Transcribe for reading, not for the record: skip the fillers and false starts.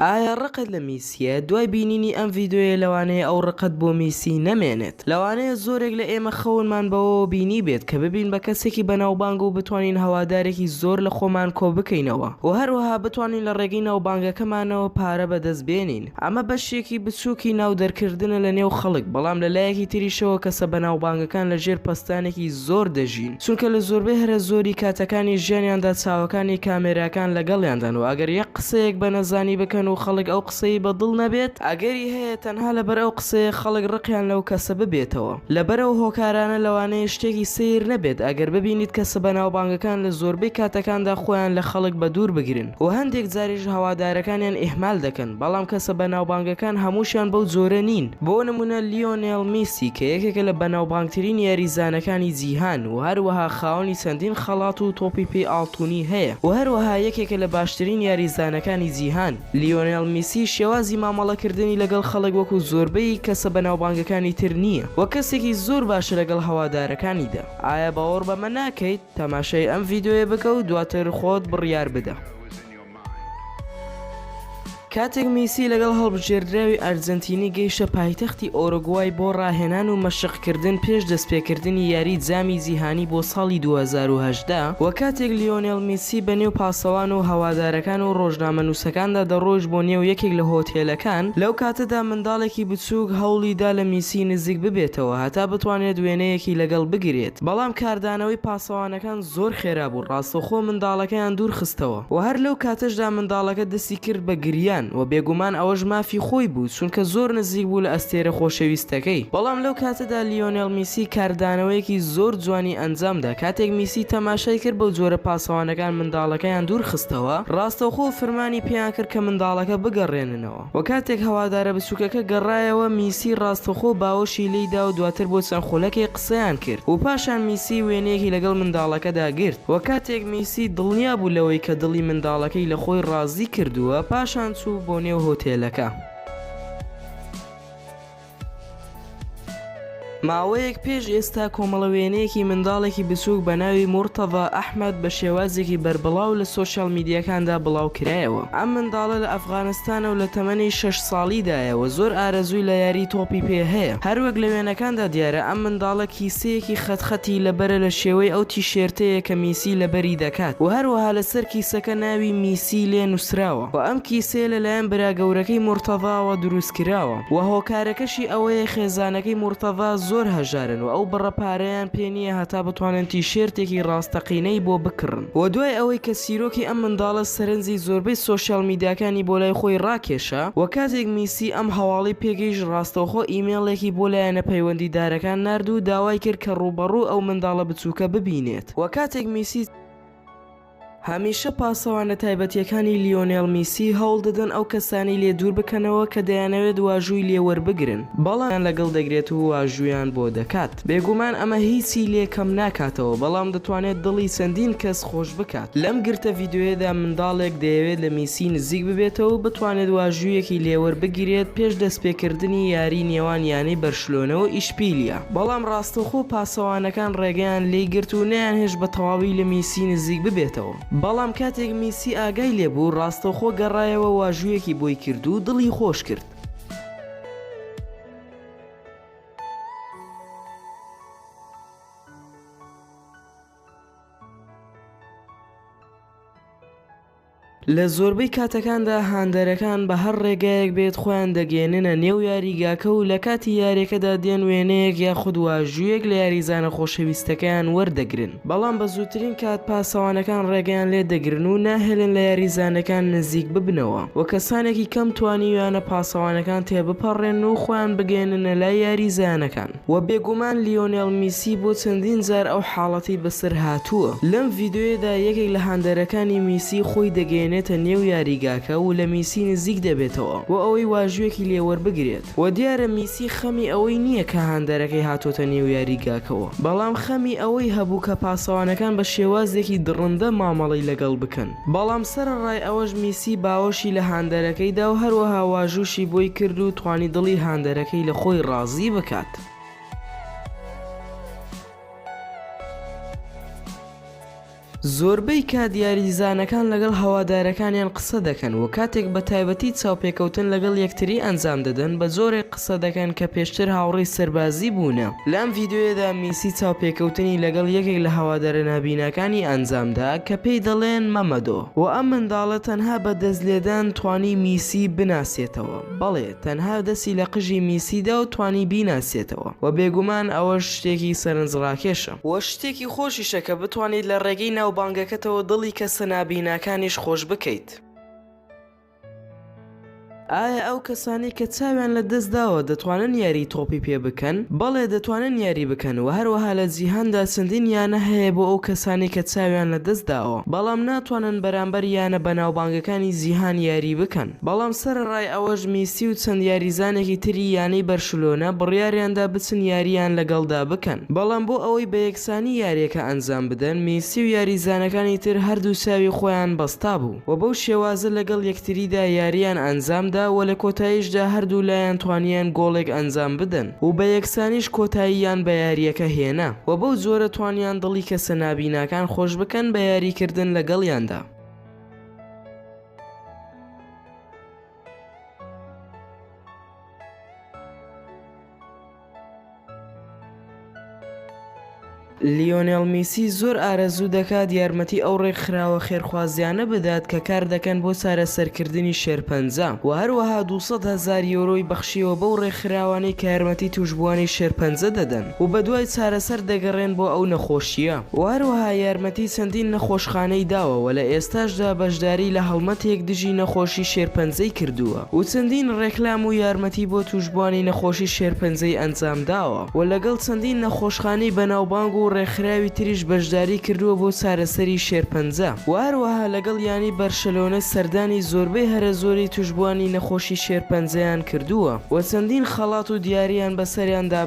ئایا ڕقت لە میسییە؟ دوای بینینی ئەم ڤیدیۆیە لەوانەیە ئەو ڕقەت بۆ میسی نەمێنێت. لەوانەیە زۆرێک لە ئێمە خەونمان بەوەوە بینیبێت کە ببین بە کەسێکی بەناوبانگ و بتوانین هەوادارێکی زۆر لە خۆمان کۆبکەینەوە و هەروەها بتوانین لە ڕێگەی ناوبانگەکەمانەوە پارە بەدەست بێنین. ئەمە بەشێکی بچووکی ناو دەرکردنە لە نێو خەڵک، بەڵام لە لایەکی تریشەوە کەسە بەناوبانگەکان لە ژێر پەستانێکی زۆر دەژین، چونکە لە زۆربەی هەرە زۆری کاتەکانی ژیانیاندا چاوەکانی کامێراکان لەگەڵیاندان و ئەگەر یەک قسەیەک بە نەزانی بکەن و خەڵک ئەو قسەی بە دڵ نەبێت، ئەگەری هەیە تەنها لەبەر ئەو قسەیە خەڵک ڕقیان لەو کەسە ببێتەوە. لەبەر ئەو هۆکارانە لەوانەیە شتێکی سەیر نەبێت ئەگەر ببینیت کەسە بەناوبانگەکان لە زۆربەی کاتەکاندا خۆیان لە خەڵک بەدوور بگرن و هەندێک جاریش هەوادارەکانیان ئیهمال دەکەن، بەڵام کەسە بەناوبانگەکان هەمووشیان بەو جۆرە نین. بۆ نموونە لیۆنێل میسی کە یەکێکە لە بەناوبانگترین یاریزانەکانی جیهان و هەروەها خاوەنی چەندین خەڵات و تۆپی پێی ئاڵتونی هەیە و هەروەها یەکێکە لە باشترین یاریزانەکانی جیهان، لیۆنێل میسی شێوازی مامەڵەکردنی لەگەڵ خەڵک وەکو زۆربەی کەسە بەناوبانگەکانی تر نییە و کەسێکی زۆر باشە لەگەڵ هەوادارەکانیدا. ئایا باوەڕ بەمە ناکەیت؟ تەماشای ئەم ڤیدیۆیە بکە و دواتر خۆت بڕیار بدە. کاتێک میسی لەگەڵ هەڵبژێردراوی ئەرجەنتینی گەیشتە پایتەختی ئۆرۆگوای بۆ ڕاهێنان و مەشقکردن پێش دەستپێکردنی یاری جامی جیهانی بۆ ساڵی 2018 و کاتێک لیۆنێل میسی بە نێو پاسەوان و هەوادارەکان و ڕۆژنامەنووسەکاندا دەڕۆیشت بۆ نێو یەکێک لە هۆتێلەکان، لەو کاتەدا منداڵێکی بچووک هەوڵی دا لە میسی نزیک ببێتەوە هەتا بتوانێت وێنەیەکی لەگەڵ بگرێت، بەڵام کاردانەوەی پاسەوانەکان زۆر خێرا بوو، ڕاستەوخۆ منداڵەکەیان دوورخستەوە و هەر لەو کاتەشدا منداڵەکە دەستی کرد بە گریان و بێگومان ئەوەش مافی خۆی بوو چونکە زۆر نزیک بوو لە ئەستێرە خۆشەویستەکەی، بەڵام لەو کاتەدا لیۆنێل میسی کاردانەوەیەکی زۆر جوانی ئەنجامدا کاتێک میسی تەماشای کرد بەو جۆرە پاسەوانەکان منداڵەکەیان دوورخستەوە، ڕاستەوخۆ فرمانی پێیان کرد کە منداڵەکە بگەڕێننەوە و کاتێک هەوادارە بچووکەکە گەڕایەوە میسی ڕاستەوخۆ باوەشی لێیدا و دواتر بۆ چەند خولەکێک قسەیان کرد و پاشان میسی وێنەیەکی لەگەڵ منداڵەکەدا گرت و کاتێک میسی دڵنیا بوو لەوەی کە دڵی منداڵەکەی لە خۆی ڕازی کردووە پاشان چوو بۆ نێو هۆتێلەکە. ماوەیەک پێش ئێستا کۆمەڵە وێنەیەکی منداڵێکی بچووک بە ناوی مورتەزا ئەحمەد بە شێوازێکی بەربڵاو لە سۆشیال میدیاکاندا بڵاوکرایەوە. ئەم منداڵە لە ئەفغانستانە و لە تەمەنی شەش ساڵیدایە و زۆر ئارەزووی لە یاری تۆپی پێ هەیە. هەروەک لە وێنەکاندا دیارە ئەم منداڵە کیسەیەکی خەت خەتی لەبەرە لە شێوەی ئەو تیشێرتەیە کە میسی لەبەری دەکات و هەروەها لەسەر کیسەکە ناوی میسی لێ نووسراوە و ئەم کیسەیە لەلایەن برا گەورەکەی مورتەزاوە دروستکراوە و هۆکارەکەشی ئەوەیە خێزانەکەی مورتەزا زۆر هەژارن و ئەو بڕە پارەیان پێ نییە هەتا بتوانن تیشێرتێکی ڕاستەقینەی بۆ بکڕن و دوای ئەوەی کە چیرۆکی ئەم منداڵە سەرنجی زۆربەی سۆشیال میدیاکانی بۆ لای خۆی ڕاکێشا و کاتێک میسی ئەم هەواڵەی پێگەیشت ڕاستەوخۆ ئیمێڵێکی بۆ لایەنە پەیوەندیدارەکان نارد و داوای کرد کە ڕووبەڕوو ئەو منداڵە بچووکە ببینێت و کاتێک میسی هەمیشە پاسەوانە تایبەتییەکانی لیۆنێل میسی هەوڵ دەدەن ئەو کەسانەی لێ دوور بکەنەوە کە دەیانەوێت واژووی لێ وەربگرن، بەڵام لەگەڵ دەگرێت و واژوویان بۆ دەکات. بێگومان ئەمە هیچی لێ کەم ناکاتەوە، بەڵام دەتوانێت دڵی چەندین کەس خۆش بکات. لەم گرتە ڤیدیۆیەدا منداڵێک دەیەوێت لە میسی نزیک ببێتەوە و بتوانێت واژوویەکی لێ وەربگیرێت پێش دەستپێکردنی یاری نێوان یانەی بەرشلۆنە و ئیشپیلیە، بەڵام ڕاستەوخۆ پاسەوانەکان ڕێگەیان لێی گرت و نەیانهێشت بە تەواوی لە میسی نزیک ببێتەوە. بەڵام کاتێک میسی ئاگای لێبوو ڕاستەوخۆ گەڕایەوە واژوویەکی بۆی کرد و دڵی خۆش کرد. لە زۆربەی کاتەکاندا هاندەرەکان بە هەر ڕێگایەک بێت خۆیان دەگەیەننە نێو یاریگاکە و لە کاتی یاریەکەدا دێن وێنەیەک یاخود واژوویەک لە یاریزانە خۆشەویستەکەیان وەردەگرن، بەڵام بە زووترین کات پاسەوانەکان ڕێگەیان لێ دەگرن و ناهێلن لە یاریزانەکان نزیک ببنەوە و کەسانێکی کەم توانیویانە پاسەوانەکان تێبپەڕێنن و خۆیان بگەیەننە لای یاریزانەکان. وە بێگومان لیۆنێل میسی بۆ چەندین جار ئەو حاڵەتەی بەسەر هاتووە. لەم ڤیدیۆیەدا یەکێک لە هاندەرەکانی میسی خۆی دەگەیەنێتە نێو یاریگاکە و لە میسی نزیک دەبێتەوە بۆ ئەوەی واژوویەکی لێوەربگرێت وە دیارە میسی خەمی ئەوەی نییە کە هاندەرەکەی هاتۆتە نێو یاریگاکەوە بەڵام خەمی ئەوەی هەبوو کە پاسەوانەکان بە شێوازێکی دڕندە مامەڵەی لەگەڵ بکەن. بەڵام سەرەڕای ئەوەش میسی باوەشی لە هاندەرەکەی دا و هەروەها واژووشی بۆی کرد و توانی دڵی هاندەرەکەی لە خۆی ڕازی بکات. زۆربەی کات یاریزانەکان لەگەڵ هەوادارەکانیان قسە دەکەن و کاتێک بە تایبەتی چاوپێکەوتن لەگەڵ یەکتری ئەنجام دەدەن بە جۆرێک قسە دەکەن کە پێشتر هاوڕێی سەربازی بوونە. لەم ڤیدیۆیەدا میسی چاوپێکەوتنی لەگەڵ یەکێک لە هەوادارە نابیناکانی ئەنجامدا کە پێی دەڵێن مەمەدۆ و ئەم منداڵە تەنها بە دەست لێدان توانی میسی بناسێتەوە بەڵێ تەنها دەستی لە قژی میسی دا و توانی بیناسێتەوە و بێگومان ئەوەش شتێکی سەرنجڕاکێشە. وە شتێکی خۆشیشە کە بتوانیت لە ڕێگەی ناوبانگەکەتەوە دڵی کەسە نابیناکانیش خۆش بکەیت. ئایا ئەو کەسانەی کە چاویان لە دەست داوە دەتوانن یاری تۆپی پێ بکەن؟ بەڵێ دەتوانن یاری بکەن وە هەروەها لە جیهاندا چەندین یانە هەیە بۆ ئەو کەسانەی کە چاویان لە دەست داوە بەڵام ناتوانن بەرامبەر یانە بەناوبانگەکانی جیهان یاری بکەن بەڵام سەرەڕای ئەوەش میسی و چەند یاریزانێکی تری یانەی بەرشلۆنە بڕیاریاندا بچن یارییان لەگەڵدا بکەن بەڵام بۆ ئەوەی بە یەکسانی یاریەکە ئەنجام بدەن میسی و یاریزانەکانی تر هەردوو چاوی خۆیان بەستابوو و بەو شێوازە لەگەڵ یەکتریدا یارییان ئەنجامدا و لە کۆتاییشدا هەردوو لایان توانیان گۆڵێک ئەنجام بدەن و بە یەکسانیش کۆتاییان بە یارییەکە هێنا و بەو جۆرە توانیان دڵی کەسە نابیناکان خۆش بکەن بە یاریکردن لەگەڵیاندا. لیۆنێل میسی زۆر ئارەزوو دەکات یارمەتی ئەو ڕێکخراوە خێرخوازیانە بدات کە کار دەکەن بۆ چارەسەرکردنی شێرپەنجە و هەروەها 200 هەزار یۆرۆی بەخشیوە بەو ڕێکخراوانەی کە یارمەتی تووشبووانی شێرپەنجە دەدەن و بەدوای چارەسەر دەگەڕێن بۆ ئەو نەخۆشییە و هەروەها یارمەتی چەندین نەخۆشخانەی داوە و لە ئێستاشدا بەشداری لە هەڵمەتێک دژی نەخۆشی شێرپەنجەی کردووە و چەندین ڕێکلام و یارمەتی بۆ تووشبووانی نەخۆشی شێرپەنجەی ئەنجامداوە و لەگەڵ چەندین نەخۆشخانەی بەناوبانگ و ڕێکخراوی تریش بەشداری کردووە بۆ چارەسەری شێرپەنجە و هەروەها لەگەڵ یانەی بەرشەلۆنە سەردانی زۆربەی هەرەزۆری تووشبووانی نەخۆشی شێرپەنجەیان کردووە و چەندین خەڵات و دیاریان بەسەریان دابەش.